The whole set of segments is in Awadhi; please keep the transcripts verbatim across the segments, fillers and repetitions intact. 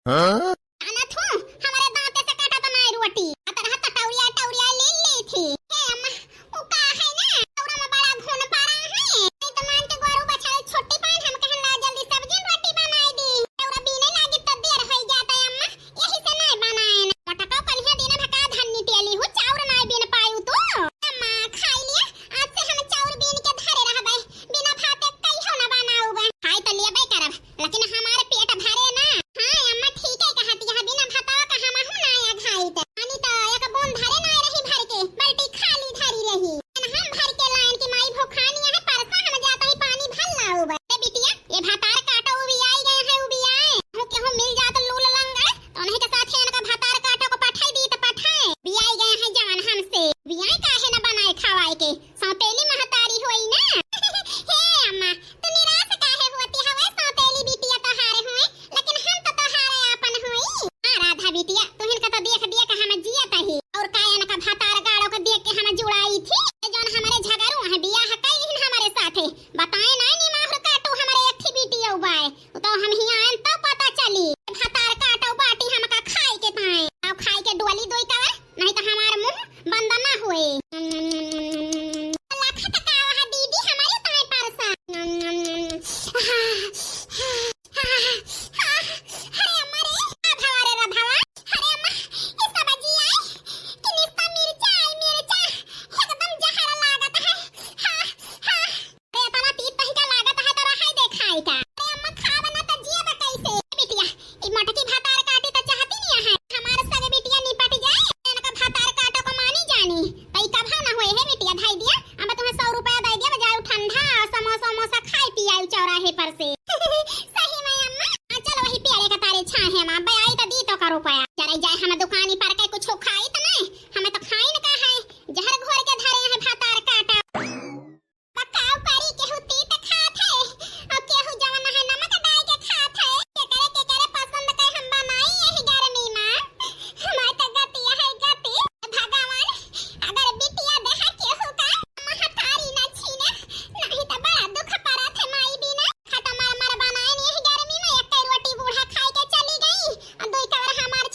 हाँ? जानत हूँ, हमरे दांते से कटत नाई रोटी। अतरह तटौरिया टौरिया ले ली थी। हे अम्मा, उ का है ना, चौरा में बड़ा घुन पड़ा है। नहीं तो मान के गोरू बछड़े छुट्टी पाइन, हम कहन ला जल्दी सब्जी रोटी बनाई दी। चौरा बीने लागी तो देर होई जाता है अम्मा, यही से नाई बनाए ना। मोटका कलिया दिन भका धन्नी तेली हूँ, चाउर नाई बीन पायू तू। अम्मा, खाई लिया, आज से हम चाउर बीन के धरे रहबे, बिना भाते कहियो ना बनाऊबे। खाई तो लेबे करब, लेकिन हमार पेट भरे ना। हाँ अम्मा, ठीक है कहत, यहाँ बिना भतवा का हम हूँ ना या खाई त। पानी तो एक बूंद धरे ना रही भर के, बाल्टी खाली धरी रही। हम भर के लाइन की माई भूखानी है, परसा हम जाता ही पानी भर लाऊबे। ए बिटिया, ये भतार काटो उबियाई गए हैं, उबियाए। हूँ केहू मिल जात लूल लंगड़, तो उन्हीं के साथ इनका भतार काटो को पठाई दी तो पठाए। बियाई गए हैं जवान हमसे, बियाए काहे न बनाए खवाए के, सौतेली महतारी होई ना। हे अम्मा, तू निराश काहे होती हवे, सौतेली बिटिया तोहारे हुए, लेकिन हम तो तोहारे आपन हुई। हाँ राधा बिटिया, तुहिन का तो देख देख हम जियत ही, और कायन का भतार गाड़ो का देख के हम जुड़ाई थी। ये जौन हमारे झगड़ू है, बियाह कई दिन हमारे साथे, बताए ना निमाहुर काटू हमारे एक थी बिटिया बाय, तो हम हियाँ आएन तो पता चली। भतार काटो बाटी हमका खाए के ताए, अब खाए के डोली दोई कवर, नहीं तो हमार मुंह बंद ना होए। लखत का वहाँ दीदी हमारे ताए परसा। अरे अम्मा रे, आ भवा रे रधवा। अरे अम्मा, ई सब्जी आई कि निस्ता मिर्चा आई, मिर्चा। एकदम जहर लागत है। हाँ, हाँ। अरे इतना तीत तहिका लागत है तो रहाई दे खाई का। अरे अम्मा, खाब ना तो जियब कैसे? ए बिटिया, ई मोटकी भतार काटी तो चाहती नहीं है। हमार सग बिटिया निपट जाए, इनका भतार काटो को मानी जानी। तो ई कभा ना होए है बिटिया, धाई दिया। अब तुम्हें सौ रुपया दे दिया, जाओ ठंडा समोसा वमोसा खाई पियाई चौराहे पर से। सही में अम्मा, हाँ, चलो वही पेड़े का तारे छाहे हम, अब आई तो दी तो का रुपया। जरा जाए हम दुकानी पर के कुछ खाई तो नहीं, हमें तो खाई न का है, जहर घोर के धरे हैं भतार काटा। पकाओ करी केहू तीत खात है, और केहू जवन है नमक डाल के खात है। केकरे केकरे पसंद के हम बनाई यही गर्मी में। हमार तो गति है गति। भगवान, अगर बिटिया देहा केहू का, महतारी ना छीना, नहीं तो बड़ा दुख पड़त है माई बिना। खा तो मर मर बनाए नहीं गर्मी में, एक रोटी बूढ़ा खाई के चली गई, और दुई कवर हमार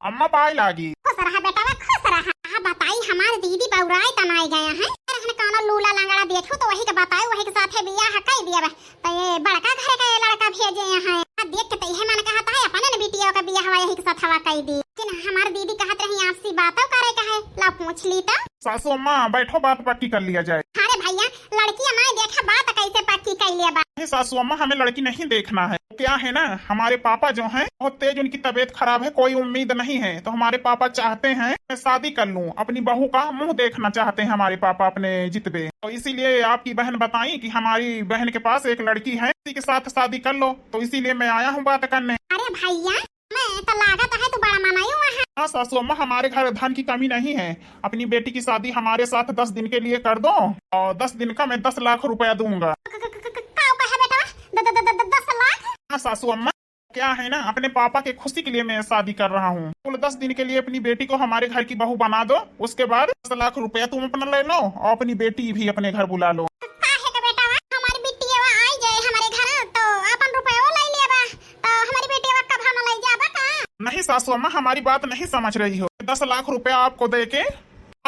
अम्मा पाए लागी। खुश रहा बेटवा, खुश रहा। आ बताई, हमार दीदी बउराई त नाई गया है। अरे हन कौनो लूला लंगड़ा देखू तो वही के बताई, वही के साथे बियाह कई दिया बा। तो ये बड़का घर के लड़का भेजे यहाँ। आ देख के तो यह मन कहत है, अपने न बिटिया का बियाह यही के साथ हवा कई दी। लेकिन हमार दीदी कहत रही, आपसी बातों करे का है, ला पूछ ली तो। सासू अम्मा, बैठो, बात पक्की कर लिया जाए। अरे भैया, लड़की हमारे देखा, बात कैसे पक्की कर लिया बा? नहीं सासू अम्मा, हमें लड़की नहीं देखना है। क्या है ना, हमारे पापा जो हैं, बहुत तेज उनकी तबीयत खराब है, कोई उम्मीद नहीं है, तो हमारे पापा चाहते हैं मैं शादी कर लूं, अपनी बहू का मुंह देखना चाहते हैं हमारे पापा अपने जितबे। तो इसीलिए आपकी बहन बताई कि हमारी बहन के पास एक लड़की है, उसी के साथ शादी कर लो, तो इसीलिए मैं आया हूँ बात करने। अरे भैया, मैं तो लागत है तू बड़ा मनई हुआ है। हाँ सासू अम्मा, हमारे घर धन की कमी नहीं है, अपनी बेटी की शादी हमारे साथ दस दिन के लिए कर दो और दस दिन का मैं दस लाख रुपया दूंगा। क-, क-, क-, क-, का कहे बेटा? द-, द-, द-, द-, दस लाख? हाँ सासू अम्मा, क्या है ना, अपने पापा के खुशी के लिए मैं शादी कर रहा हूँ। कुल दस दिन के लिए अपनी बेटी को हमारे घर की बहू बना दो, उसके बाद दस लाख रुपया तुम अपना ले लो और अपनी बेटी भी अपने घर बुला लो। काहे का बेटा, हमारी बिटिया आई जाए हमारे घर तो अपन रुपया ले लेबा, तो हमारी बेटिया कब हम ले जाबा का? नहीं सासू अम्मा, हमारी बात नहीं समझ रही हो। दस लाख रुपया आपको दे के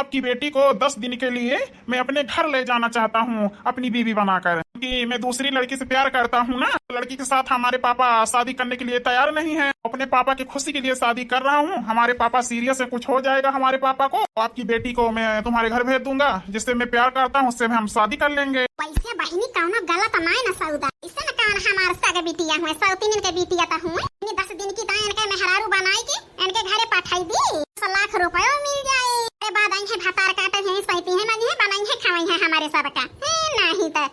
आपकी बेटी को दस दिन के लिए मैं अपने घर ले जाना चाहता हूँ, अपनी बीवी बनाकर, क्योंकि मैं दूसरी लड़की से प्यार करता हूँ ना। लड़की के साथ हमारे पापा शादी करने के लिए तैयार नहीं है। अपने पापा की खुशी के लिए शादी कर रहा हूँ। हमारे पापा सीरियस है, कुछ हो जाएगा हमारे पापा को, तो आपकी बेटी को मैं तुम्हारे घर भेज दूंगा। जिससे मैं प्यार करता हूँ, उससे हम शादी कर लेंगे। वैसे बहिनी, कौनो गलत नाय न सौदा, इससे न कौन हमार सग बिटिया हुए, सौतीन के बिटिया तो हुए। इन्हीं दस दिन की दाएं इनके मेहरारू बनाई के इनके घरे पठाई दी, दस लाख रुपयो मिल जाए। अरे बाद आई है भतार काटे हैं, सैती है, मजी है, बनाई है, खवाई है हमारे सबका। ए, नहीं तो।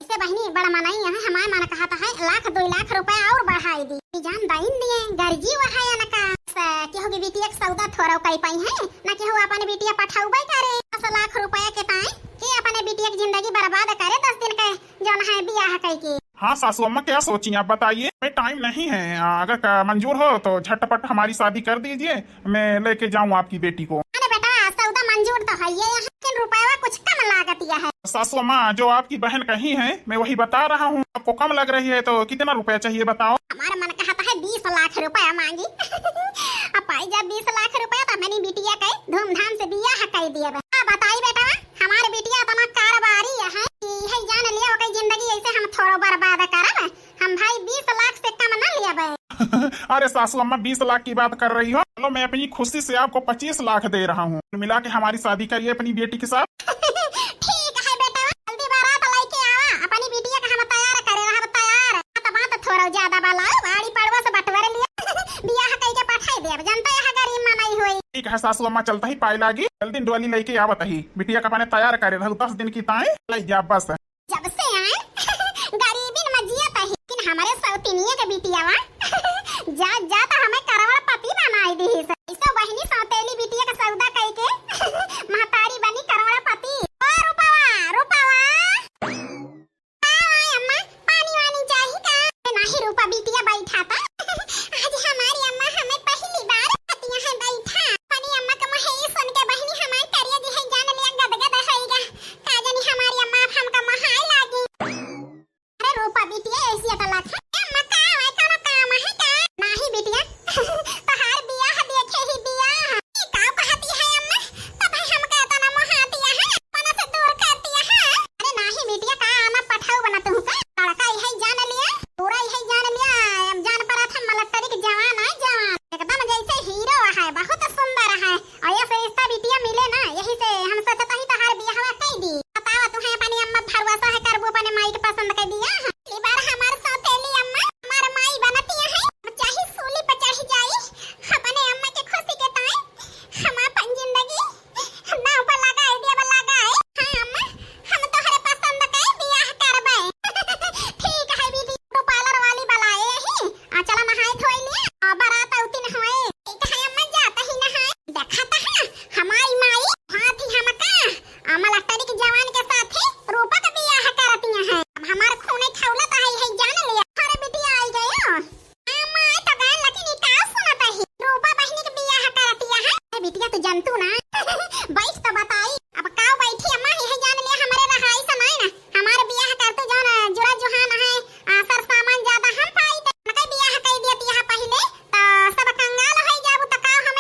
इसे बहिनी बड़ा मनई है, हमारे मन कहत है लाख दो लाख रुपया और बढ़ाई दी। जान दाइन लिए, गर्जी वहाया न का। स-, केहू की बिटिया के सौदा थोड़ा कई पाई है, ना केहू अपन बिटिया पठाउबे करे। दस लाख रुपया के ताई के अपने बिटिया की जिंदगी बर्बाद करे, दस दिन के जौन है बियाह कई के। हाँ सासू अम्मा, क्या सोची आप बताइए, मैं टाइम नहीं है, आ, अगर का मंजूर हो तो झटपट हमारी शादी कर दीजिए, मैं लेके जाऊँ आपकी बेटी को। अरे बेटा, सौदा मंजूर तो है ये, लेकिन रुपया कुछ कम लागत या है। सासू अम्मा, जो आपकी बहन कही है, मैं वही बता रहा हूँ। आपको कम लग रही है तो कितना रुपया चाहिए बताओ? हमारा मन कहता है बीस लाख रुपया मांगी। अब पाई जब बीस लाख रुपया तो हमनी बिटिया के धूमधाम से बियाह कर दिया। हाँ बताई बेटा, हमारे बिटिया इतना कारोबारी है कि यही जान लिया, ओकर जिंदगी ऐसे हम थोड़ा बर्बाद करब। हम भाई बीस लाख से कम ना लेबे। अरे सासू अम्मा, बीस लाख की बात कर रही हो? चलो, मैं अपनी खुशी से आपको पच्चीस लाख दे रहा हूँ, मिला के हमारी शादी करिए अपनी बेटी के साथ। ठीक है बेटा, जल्दी बारात लेके आवा, अपनी बिटिया का हम तैयार करे रहब, तैयार। बात, बात थोड़ा ज्यादा बलाओ, आड़ी पड़वा से बटवर लिया, बियाह कई के पठाई देब, जनता यहाँ गरीब मनई होई। ठीक है सासू अम्मा, चलता ही पाए लागी, जल्दी डोली लेके आवत ही, बिटिया का अपने तैयार करे रहू, दस दिन की ताई ले जा बस। जब से आए गरीबी में जियत ही, लेकिन हमारे सौतिनिया के बिटिया वा जा जा तो हमें करोड़पति बनाई दी। ऐसा बहिनी सौतेली बिटिया का सौदा कई के महतारी बनी करोड़पति। ओ रूपवा, रूपवा। का आए अम्मा, पानी वानी चाही का? नाही रूपा बिटिया बैठा था। आज हमारी अम्मा हमें पहली बार कहती है बैठा। अपनी अम्मा का मुँह ही सुन के बहिनी हमारी करिया जी है जान लिया गदगद होइगा। का जानी हमारी अम्मा अब हमका मोहाए लागी। अरे रूपा बिटिया, ऐसी अटलत है। ए अम्मा, का है, कोनो काम है का? नाही बिटिया, तोहार बियाह देखे ही बियाह। ई का कहती है अम्मा? तब है हमका इतना मोहातिया है, अपना से दूर करतिया है। अरे नाही बिटिया, का आना पठाऊ बना तू का? लड़का यही जान लिया, पूरा यही जान लिया। अब जान पड़ा था मलटरी के जवान है, जवान। एकदम जैसे हीरो है, बहुत सुंदर है। और ये रिश्ता बिटिया मिले ना, यही से हम सोचत ही तोहार बियाहवा कई दी। बतावा, तुहे अपनी अम्मा भरोसा है, करबू अपने माई के पसंद के बियाह? ई बार हमार सौतेली अम्मा हमार माई बनतिया है, चाहे सूली पर चढ़ जाई, अपने अम्मा के खुशी के ताई हम अपन जिंदगी नाव पर लगाए देब, लगाए। हाँ अम्मा, हम तोहरे पसंद के बियाह करबे। ठीक है दीदी, तो पार्लर वाली बुलाए ही। आ, चला नहाए धोए लिए, आ, बारात औतिन होए। ठीक है अम्मा, जात ही नहाए। देखत है हमारी माई, हाथ ही हमका, आ, मलटरी के जवान के साथ ही रूपा का बियाह करतिया है। अब हमार खूने खौलत है, है जान लिया। अरे बिटिया आई गयो। अम्मा, तो गए, लेकिन ई का सुनत ही? रूपा बहिनी के बियाह करतिया है। ए बिटिया, तू जनतू ना। बैठ तो बताई। अब का बैठी अम्मा, यही जान लिया हमरे रहाई से नाई ना। हमार बियाह करतू जौन जुरा जुहान है, आ, सर सामान ज्यादा हम पाई ते। मकई बियाह कई दियत यहाँ पहिले, तो सब कंगाल होई जाबू, तो का हम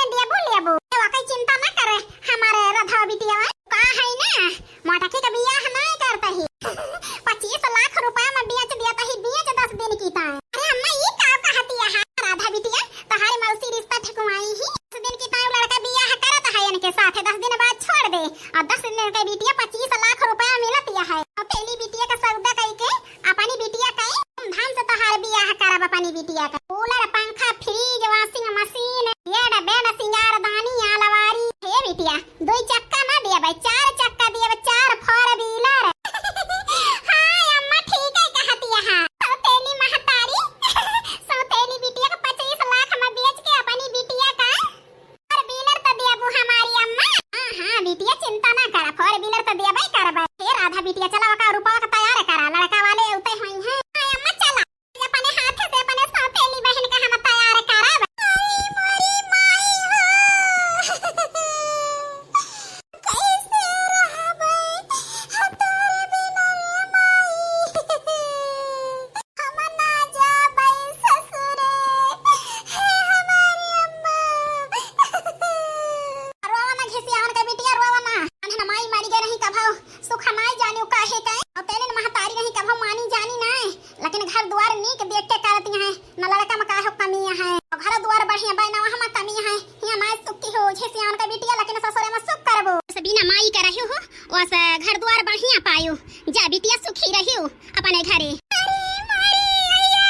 हम कमी है, हियाँ माई सुखी हो, झेसियान का बिटिया, लेकिन ससुरे में सुख करबो। सबीना माई का रह्यो हो, वस घर द्वार बढ़िया पायो, जा बिटिया सुखी रह्यो अपने घरे। अरे माई, अइया।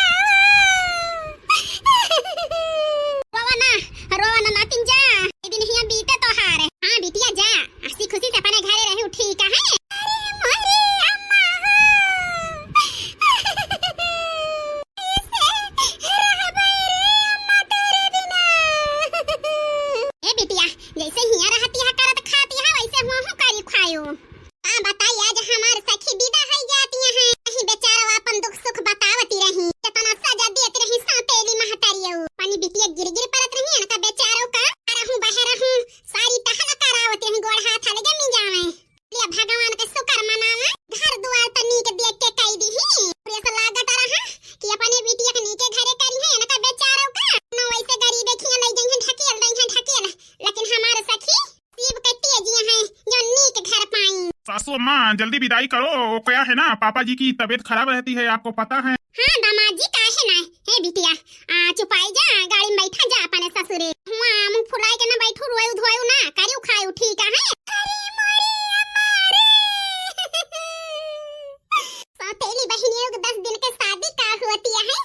रोवा ना, रोवा ना नातिन जा, ये दिन हियाँ बीते तोहार। हाँ बिटिया जा, हँसी खुशी से अपने घरे रह्यो, ठीक है? अरे मोरी अम्मा हो। कैसे रहबै रे अम्मा तोरे बिना? ए बिटिया, जैसे हियाँ रहतिया करत खातिया, वैसे हुआँ हूँ करी खायो। का बताई, आज हमार सखी विदा होइ जातिया हैं। कहीं बेचारा अपन दुख सुख बतावती रही, केतना सजा देत रही सौतेली महतारियो। अपनी बिटिया गिर गिर परत रही, इनका बेचारो का रहूँ बहरहूँ, सारी टहल करावती रही, गोड़ हाथ अलगे मिल जावे। ले भगवान के शुक्र मनावा, घर दुआर त नीक देख के कई दीही। और ऐसा लागत रहा कि अपने बिटिया के नीके घरे करी है, इनका बेचारो का। न वैसे गरीबे खिया लई जइहैं ढकेल, दइहैं ढकेल, लेकिन हमार सखी नसीब के तेजिया हैं जो नीक घर पाई। सासू अम्मा, जल्दी विदाई करो, वो क्या है ना, पापा जी की तबीयत खराब रहती है, आपको पता है। हाँ दामाद जी, काहे ना। हे बिटिया, आ, चुपाई जा, गाड़ी में बैठा जा अपने ससुरे। हुआँ मुँह फुलाई के ना बैठू, रोयू धोयू ना, करियो खायू, ठीक है? अरे मोरी अम्मा रे। सौतेली बहिनियों के दस दिन के शादी का होती है,